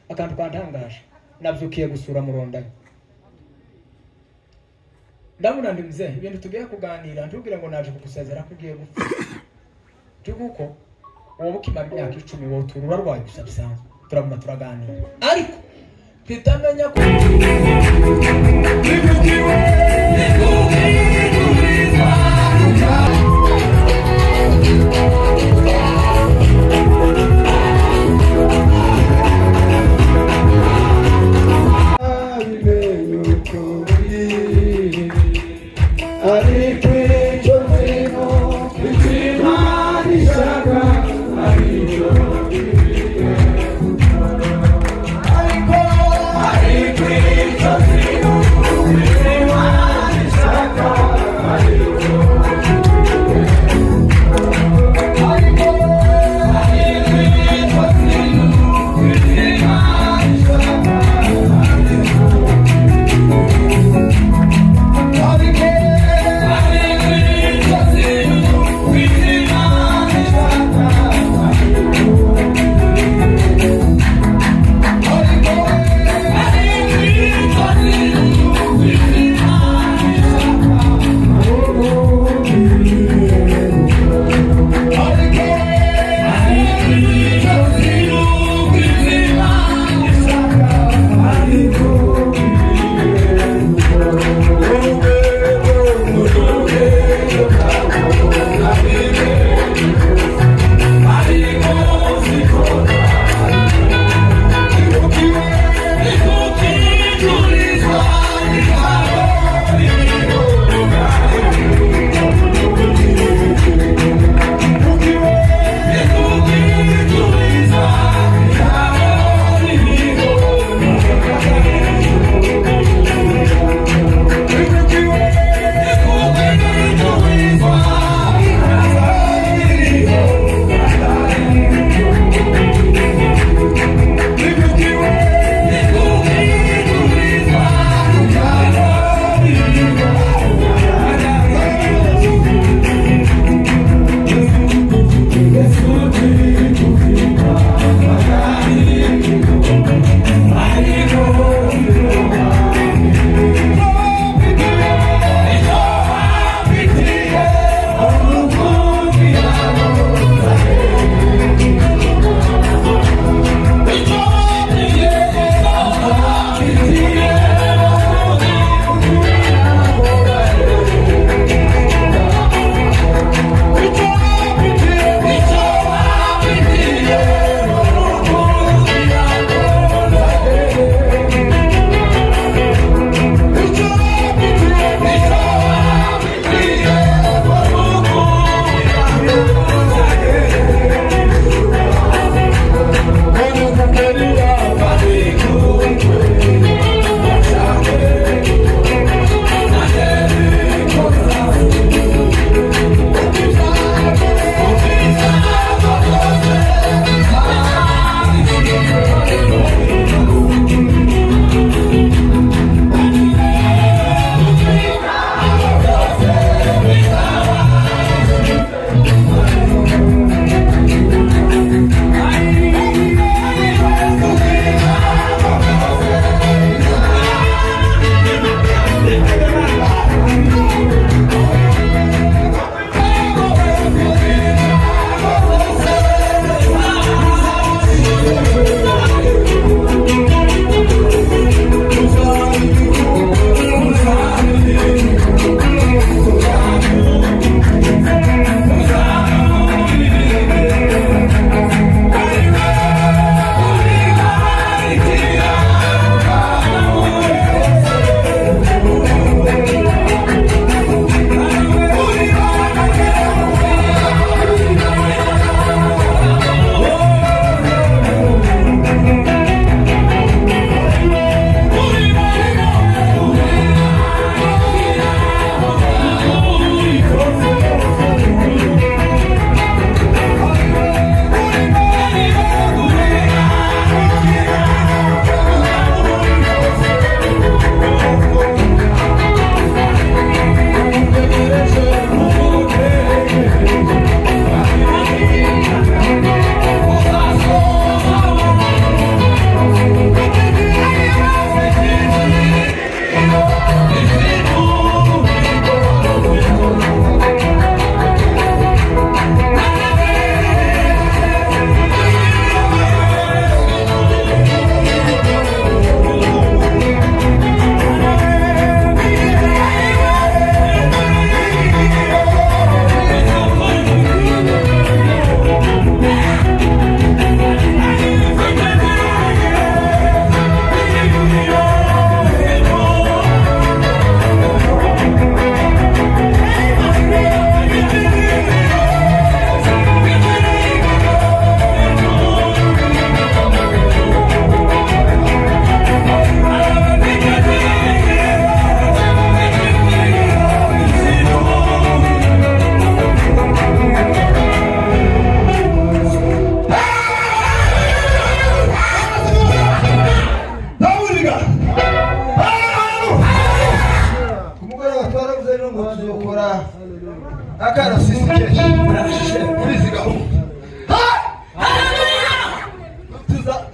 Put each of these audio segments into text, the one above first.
Akantu kantangaje, nabyukiye gusura Murondayo, ndabona ndi mzee, ibintu tugiye kuganira ntubwire ngo naje kugusezera ko ugiye gupfa, kuko wowe ukimara imyaka 10 wowe utura urarwaye gusa bisanzwe, turaguma turaganira ariko mpitamenya ko Ariko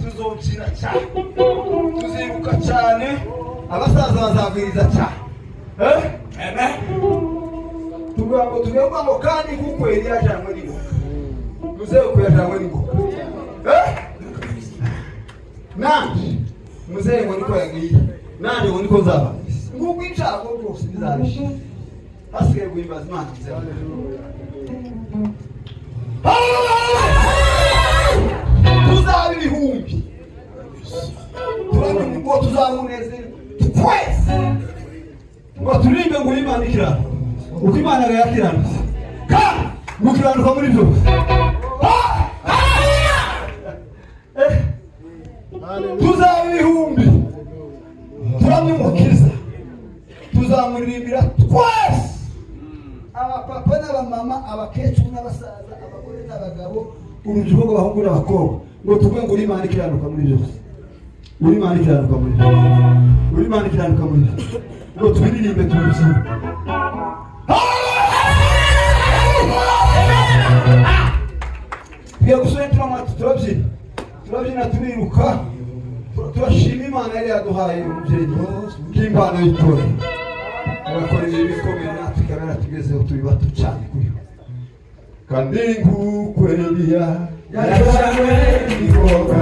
Tuzobyina cyane, tuziruka cyane, abasaza bazabwiriza cyane. Tuvuga ngo tuvuga ngo kandi kuko Eliya yajanywe n'ingoga, muzehe ko yajanywe n'ingoga. Nanje muzehe ngo niko yagiye, nanje ngo niko nzaba, nguko ibyago byose bizabishira, hasigaye guhimbaza Imana. Muzehe, tuzaba ibihumbi, turabona ngo tuzamunezerwa twese, ngo turirimbe ngo Imana ikiranuka, uko Imana yakiranutse kandi gukiranuka muri byose. Tuzaba ibihumbi, turamye Umukiza, tuzamuririmbira twese, abapapa n'abamama, abakecuru n'abasaza, abagore n'abagabo, urubyiruko rw'abahungu n'abakobwa, ngo tuvuge ngo uri Imana ikiranuka muri byose, uri Imana ikiranuka muri byose, uri Imana ikiranuka muri byose, ngo tubiririmbe tubibyine. Tugiye gusubira turabyina, turabyina, turiruka, turashima Imana yari yaduhaye umubyeyi nk'impano y'itorero, agakora ibintu bikomeye natwe ikaba yaratugezeho, turi bato cyane kuri we. Kandi nk'uko Eliya yajanywe n'ingoga,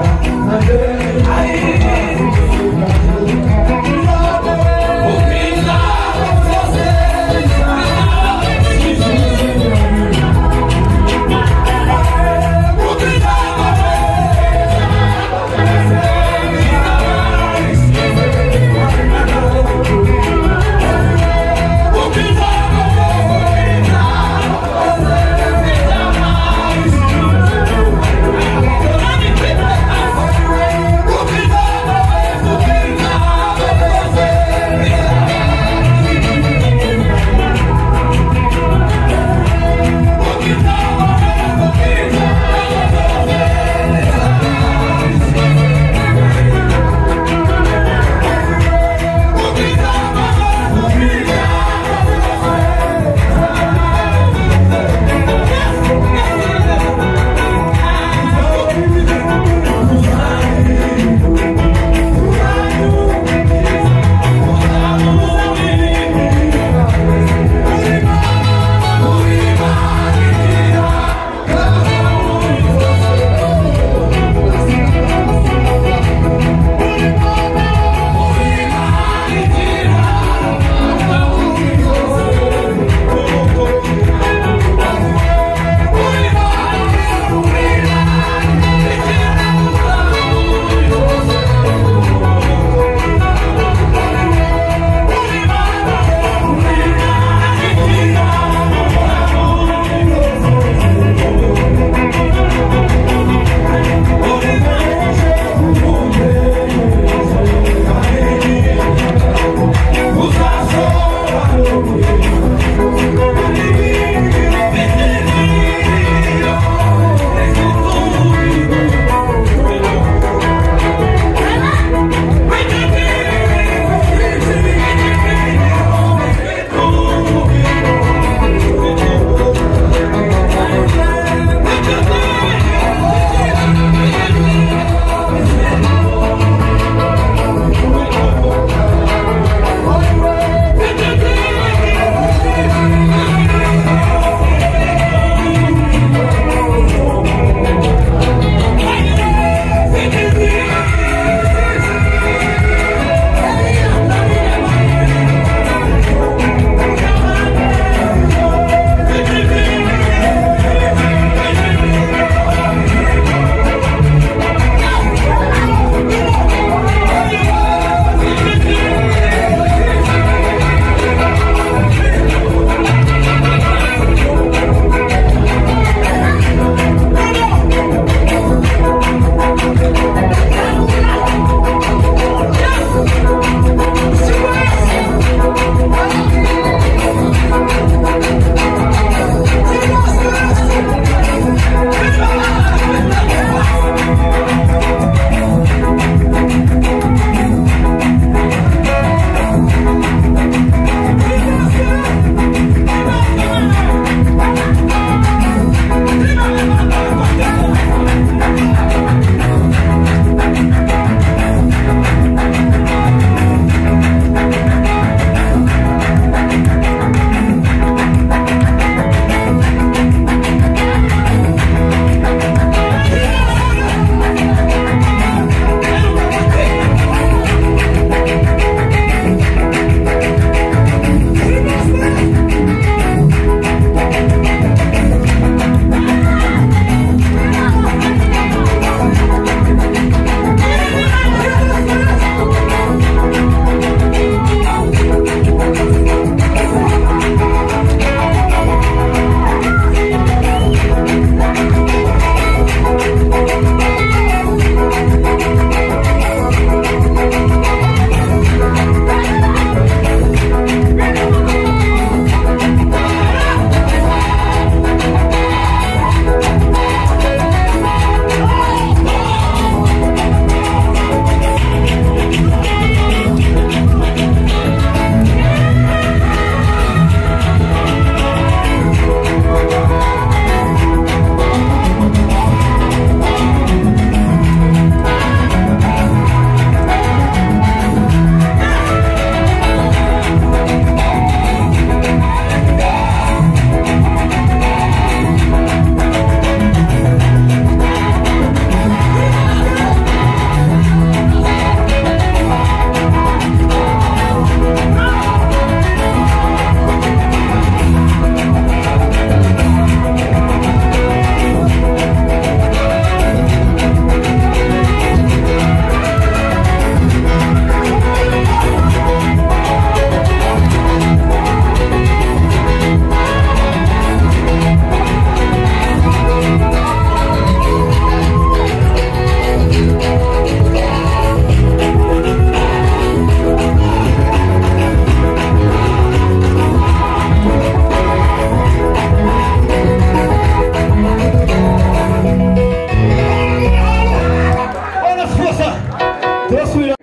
Turasubira.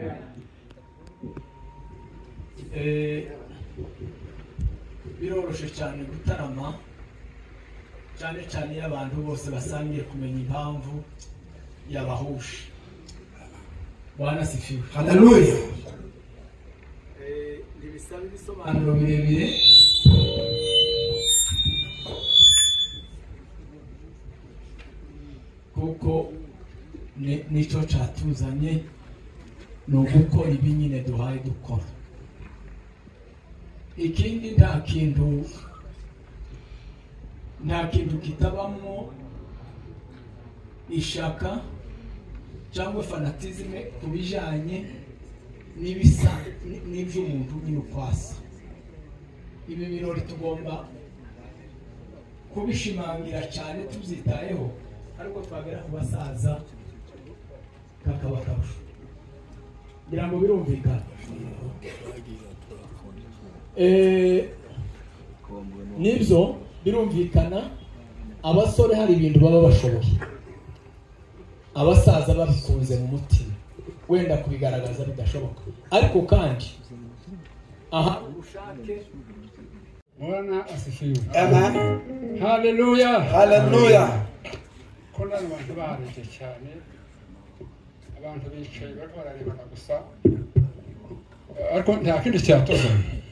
Biroroshye cyane gutarama, cyane cyane iyo abantu bose basangiye kumenya impamvu yabahuje. Bwana asifiwe. Haleluya. Ntibisaba ibisobanuro birebire. Kuko nicyo cyatuzanye, ni ugukora ibi nyine duhaye dukora. Ikindi nta kintu kitabamo ishaka cyangwa fanatisme ku bijyanye n'ibisa n'iby'umuntu nyine ukwasa. Ibi birori tugomba kubishimangira cyane tubyitayeho, ariko twagera ku basaza kakaba akarusho. Ngira ngo birumvikana. Nibyo birumvikana, abasore hari ibintu baba bashoboye, abasaza babikunze mu mutima, wenda kubigaragaza bidashoboka, ariko kandi aha ubushake. Bwana asifiwe. Amen. Haleluya. Haleluya. Ko nani abantu barebye cyane, abantu bicaye bariko bararebana gusa, ariko nta kindi cyatuzanye.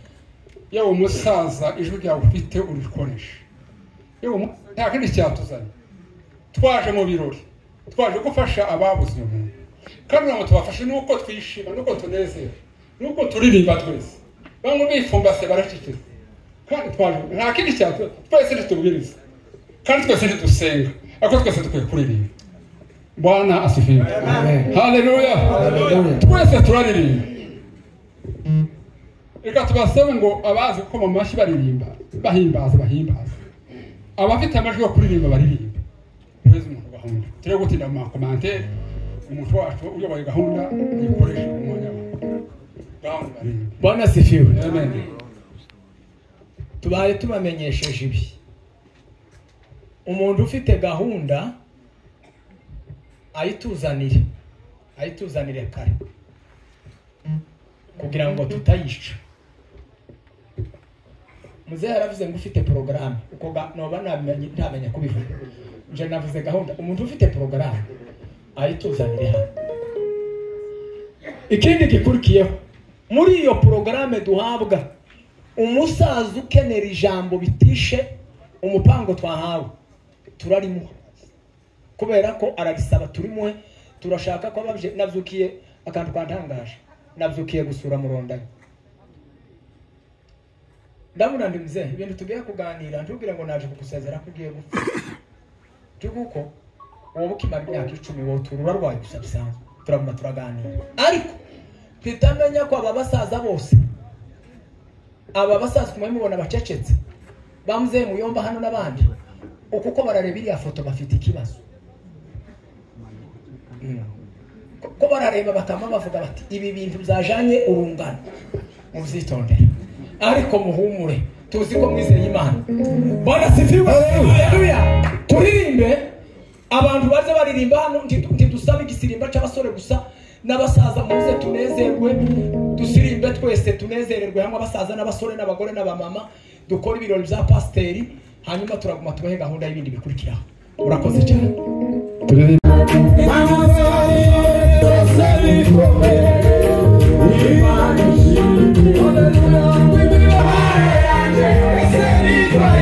Yewe umusaza, ijwi ryawe ufite urikoresha. Yewe nta kindi cyatuzanye. Twaje mu birori, twaje gufasha ababuze umuntu, kandi ntabwo tubafashe nuko twishima, nuko tunezera, nuko turirimba twese. Bamwe bifumbase baracecetse, kandi twaje nta kindi cyatuzanye. Twese ntitubwiriza, kandi twese ntidusenga, ariko twese dukwiye kuririmba. Bwana asifiwe. Haleluya. Twese turaririmba. Reka tubasabe ngo abazi gukoma amashyi baririmba, bahimbaza, bahimbaza. Abafite amajwi yo kuririmba baririmba. Twese umuntu gahunda. Turi gutinda mu makomantere, umuntu wacu uyoboye gahunda ayikoresha umwanya we. Gahunda baririmba. Bwana asifiwe. Amen. Tubaye tubamenyesheje ibi. Umuntu ufite gahunda ayituzanire, ayituzanire kare kugira ngo tutayica. Muzehe yaravuze ngo ufite porogaramu, uko noba ntamenya kubivuga, nje navuze gahunda. Umuntu ufite porogaramu ayituzanire hano. Ikindi gikurikiyeho, muri iyo porogaramu duhabwa, umusaza ukenera ijambo bitishe umupango twahawe turarimuha, kubera ko ararisaba turimuhe. Turashaka ko ababye. Nabyukiye akantu kantangaje, nabyukiye gusura Murondanye, ndabona ndi mzee, ibintu tugiye kuganira ntubwire ngo naje kugusezera ko ugiye gupfa, kuko wowe ukimara imyaka 10 wowe urarwaye gusa bisanzwe. Turaguma turaganira, ariko tutamenya ko aba basaza bose, aba basaza kumwe mubona bacecetse, bamuze muyomba hano n'abandi, uko barareba iriya foto bafite ikibazo. Ko barareba bakama bavuga bati ibi bintu byajanye urungano, muvyitondere, ariko muhumure, tuzi ko mwizeye Imana. Bwana asifiwe. Haleluya. Turirimbe, abantu baze baririmba hano, ntidusaba igisirimba cy'abasore gusa n'abasaza, muze tunezerwe, dusirimbe twese tunezererwe hamwe, abasaza n'abasore n'abagore n'abamama, dukora ibirori bya pasiteri, hanyuma turaguma tubahe gahunda y'ibindi bikurikiraho. Urakoze cyane. I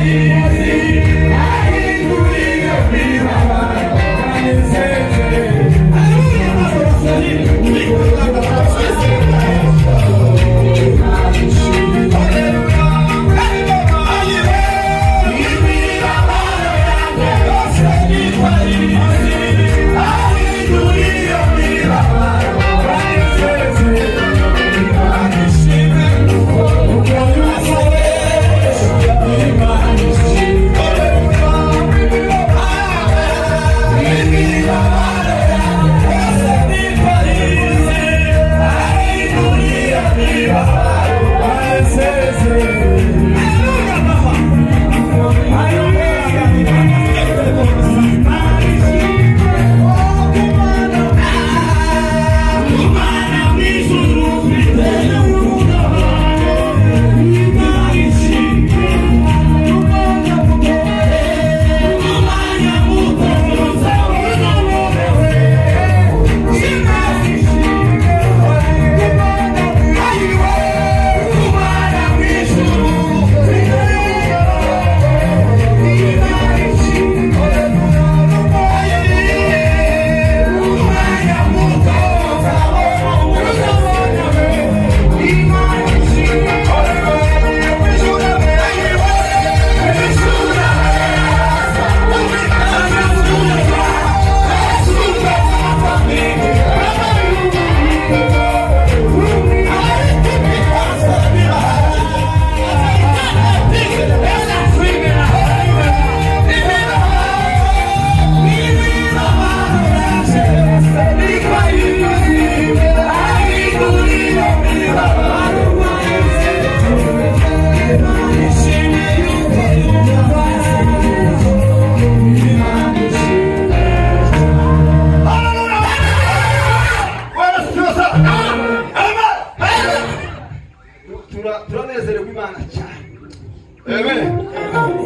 Amen.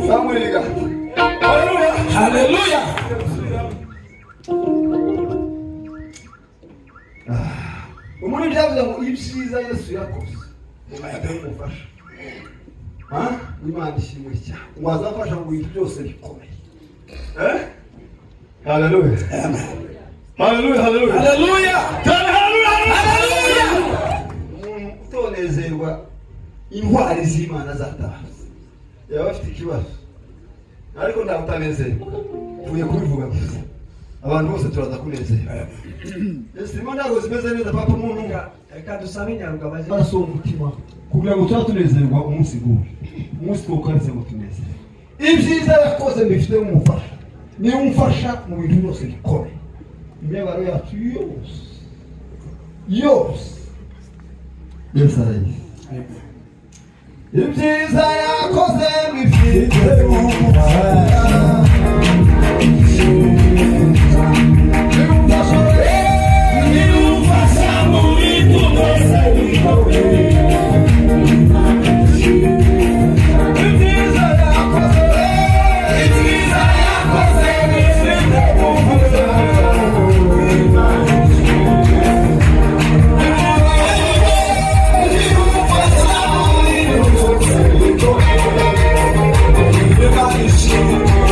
Zamura ibiganza. Haleluya. Haleluya. Umuntu byavuze ngo ibyiza Yesu yakoze umufasha. Imana ishimwe cyane. Ngo azafasha mu bintu byose bikomeye. Haleluya. Haleluya, haleluya. Haleluya. Haleluya. Haleluya. Umuntu utonezerwa intwari z'Imana zatabaza yaba afite ikibazo, ariko ntabwo utanezerwa. Mvuye kubivuga gusa, abantu bose turaza kunezerwa. Ese ntabwo zimeze neza papa umuntu Reka dusabe Nyarugabo aze. amaraso umutima kugira ngo tuba tunezerwa umunsi guwe umunsi twukaritse ngo tunezerwe. Ibyiza yakoze mbifite umufasha, niwe umfasha mu bintu byose bikomeye. Imibabaro yacu yose yose Yesu arayizi. Ibyiza yakoze bifite umufasha. Umufasha mu bintu byose bikomeye. Ibyiza yakoze, Ibyiza yakoze bifite umufasha. Imana ishimwe.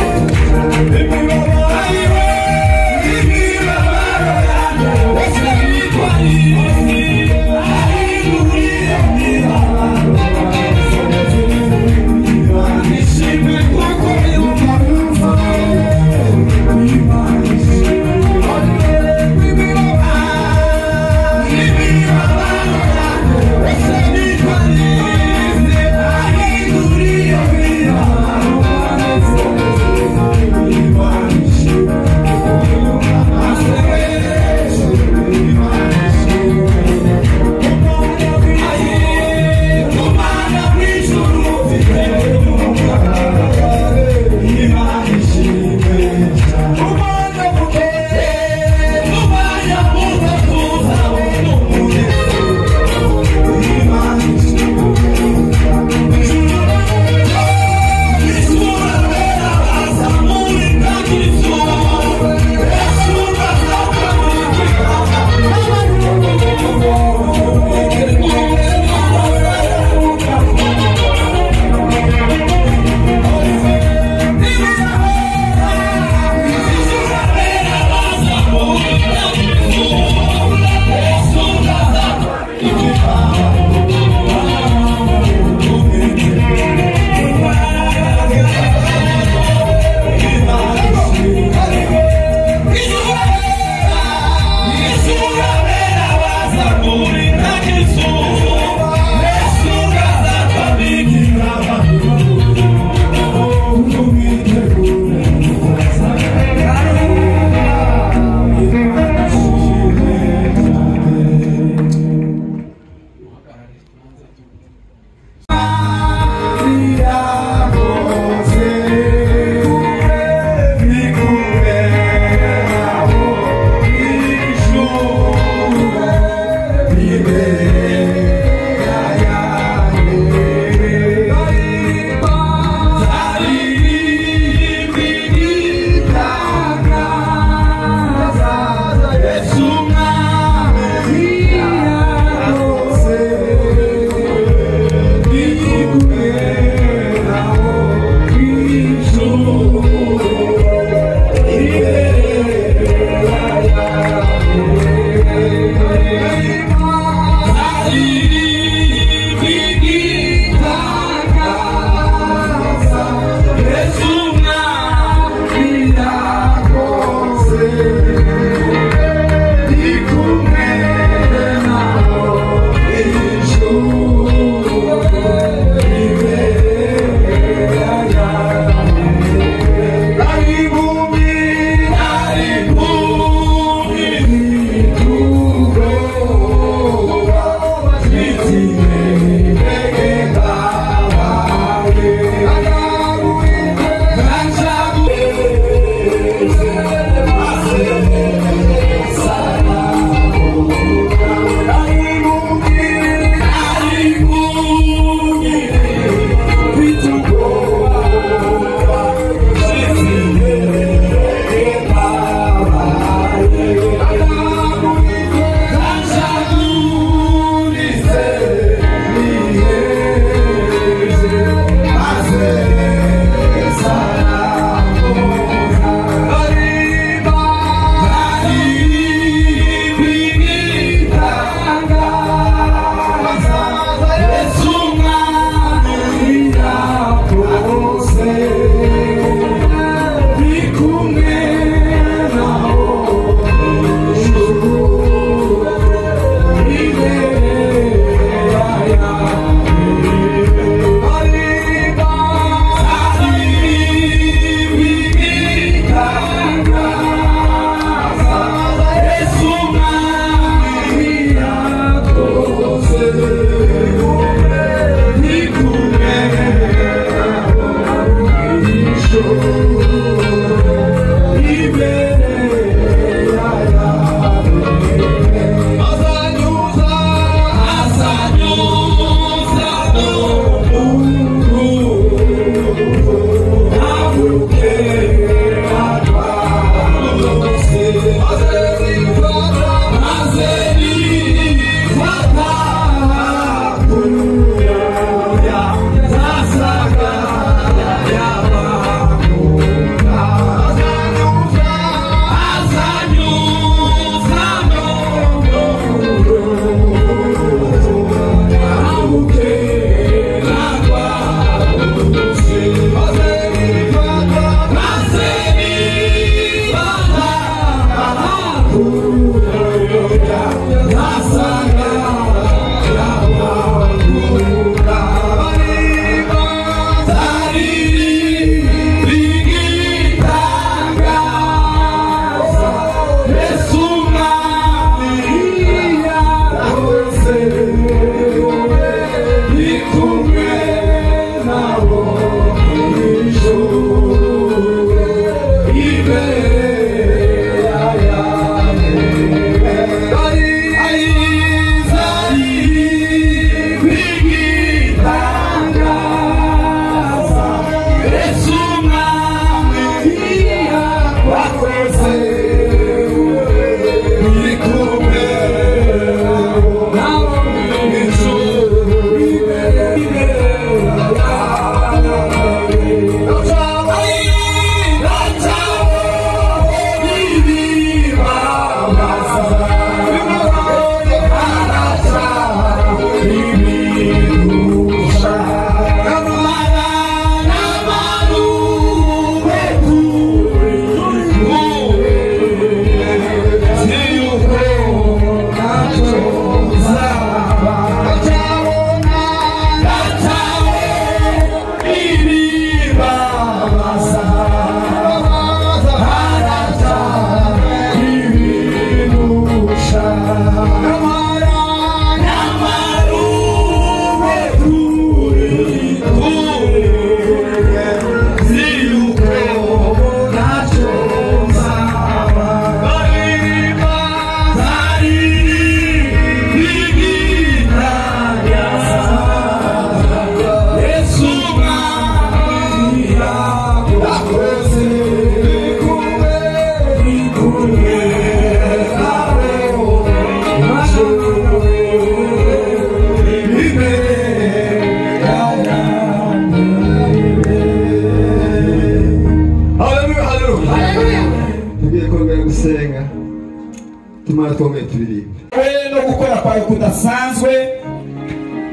No gukora kwawe kudasanzwe,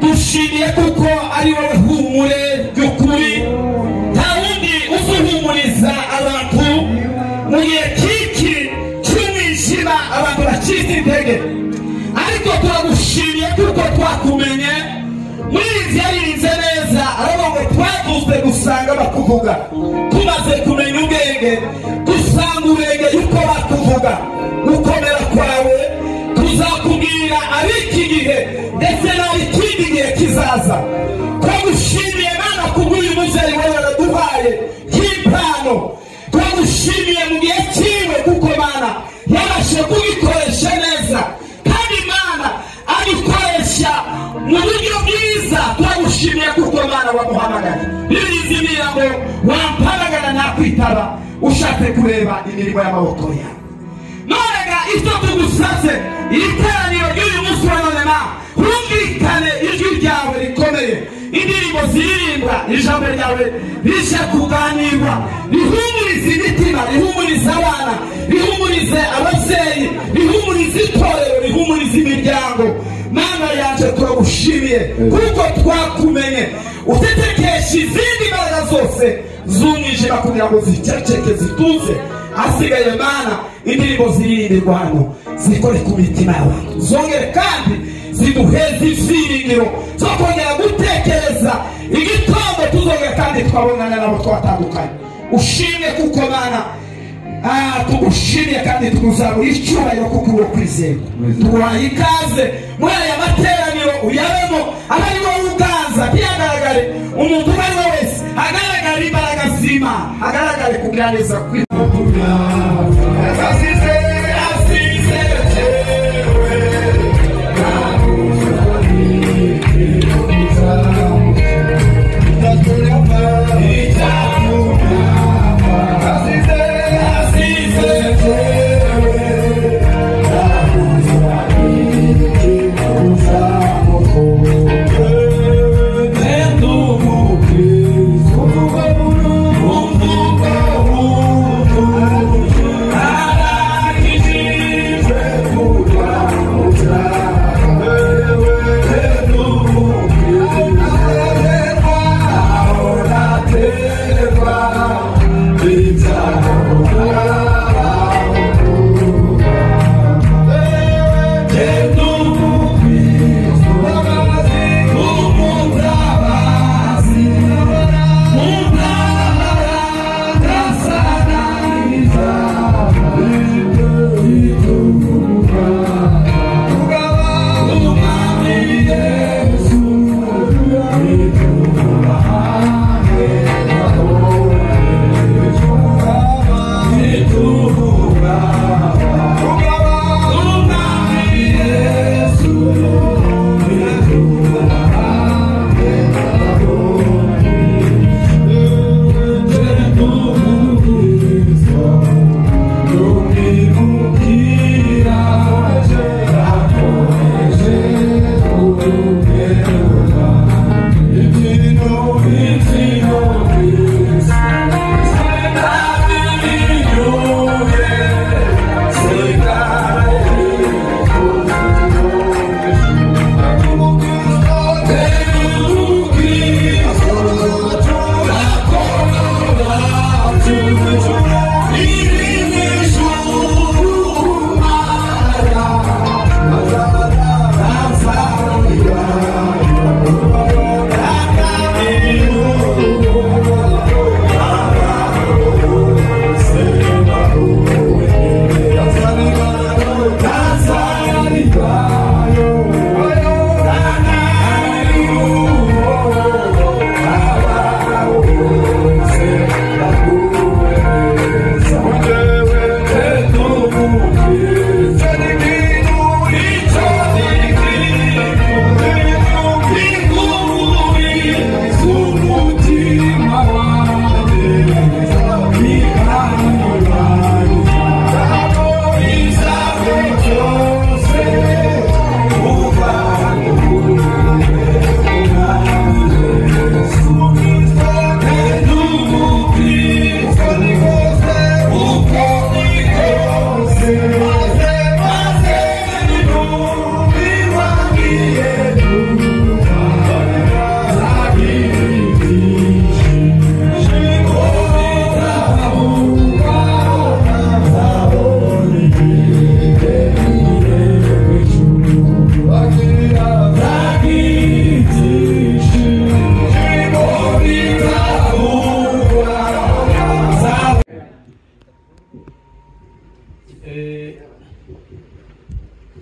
dushimiye kuko ari wowe humure ry'ukuri, nta wundi uzuhumuriza abantu mu gihe kiki cy'umwijima, abantu bacitse intege. Ariko turagushimiye kuko twakumenye muri iyi yaririnze neza, aravuga ngo twavuze gusanga bakuvuga, tumaze kumenya ubwenge dusanga ubwenge yuko bakuvuga. Gukomera kwawe tuzakubwira ab'iki gihe ndetse n'ab'ikindi gihe kizaza. Twagushimiye Mana kubw'uyu mubyeyi wawe waraduhaye nk'impano, twagushimiye mu gihe cyiwe kuko Mana yabashije kubikoresha neza, kandi Mana abikoresha mu buryo bwiza. Twagushimiye kuko Mana wamuhamagaye. Bibiliya ngo wampamagara nakwitaba, ushatse kureba imirimo y'amaboko yawe. Nonega icyo tugusabye, iteraniro ry'uyu munsi wa none ma humvikane ijwi ryawe rikomeye, indirimbo ziririmbwa, ijambo ryawe rije kuganirwa, rihumurize imitima, rihumurize abana, rihumurize ababyeyi, rihumurize itorero, rihumurize imiryango. Mana yaje turagushimiye kuko twakumenye, utetekesha izindi mbaraga zose z'umwijima kugira ngo ziceceke zituze. Asigaye Mana indirimbo ziririmbirwa hano zikore ku mitima y'abantu, zongere kandi Ziduheze ibyiringiro zo kongera gutekereza igitondo tuzongera kandi twabonana nabo twatandukanye. Ushimwe kuko Mana tugushimye kandi tukuzamura icyubahiro kuko uri kwizerwa. Tuguhaye ikaze muri aya materaniro, uyabemo abe ari wowe uganza, ntihagaragare umuntu uwo ari we wese, hagaragare imbaraga z'Imana, hagaragare kugira neza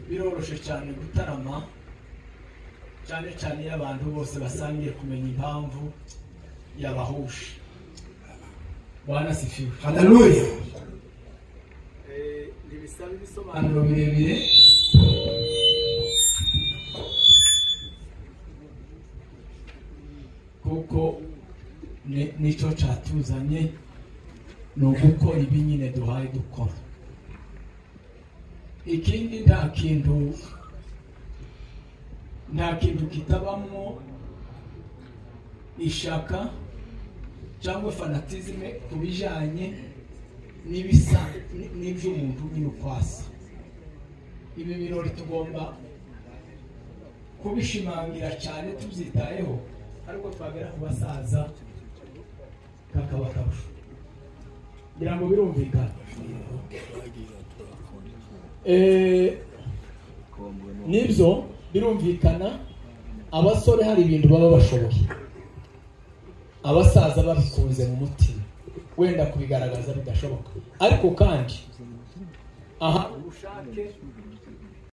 Biroroshye cyane gutarama, cyane cyane iyo abantu bose basangiye kumenya impamvu yabahuje. Bwana sifiwe. Haleluya. Ntibisaba ibisobanuro birebire. Kuko nicyo cyatuzanye ni ugukora ibi nyine duhaye dukora. Ikindi nta kintu kitabamo ishaka cyangwa fanatisme ku bijanye n'ibisa n'iby'umuntu nyine ukwasa. Ibi birori tugomba kubishimangira cyane tubyitayeho, ariko twagera ku basaza kakaba akarusho. Ngira ngo birumvikana. Nibyo Birumvikana abasore hari ibintu baba bashoboye, abasaza babikunze mu mutima, wenda kubigaragaza bidashoboka. Ariko kandi aha ubushake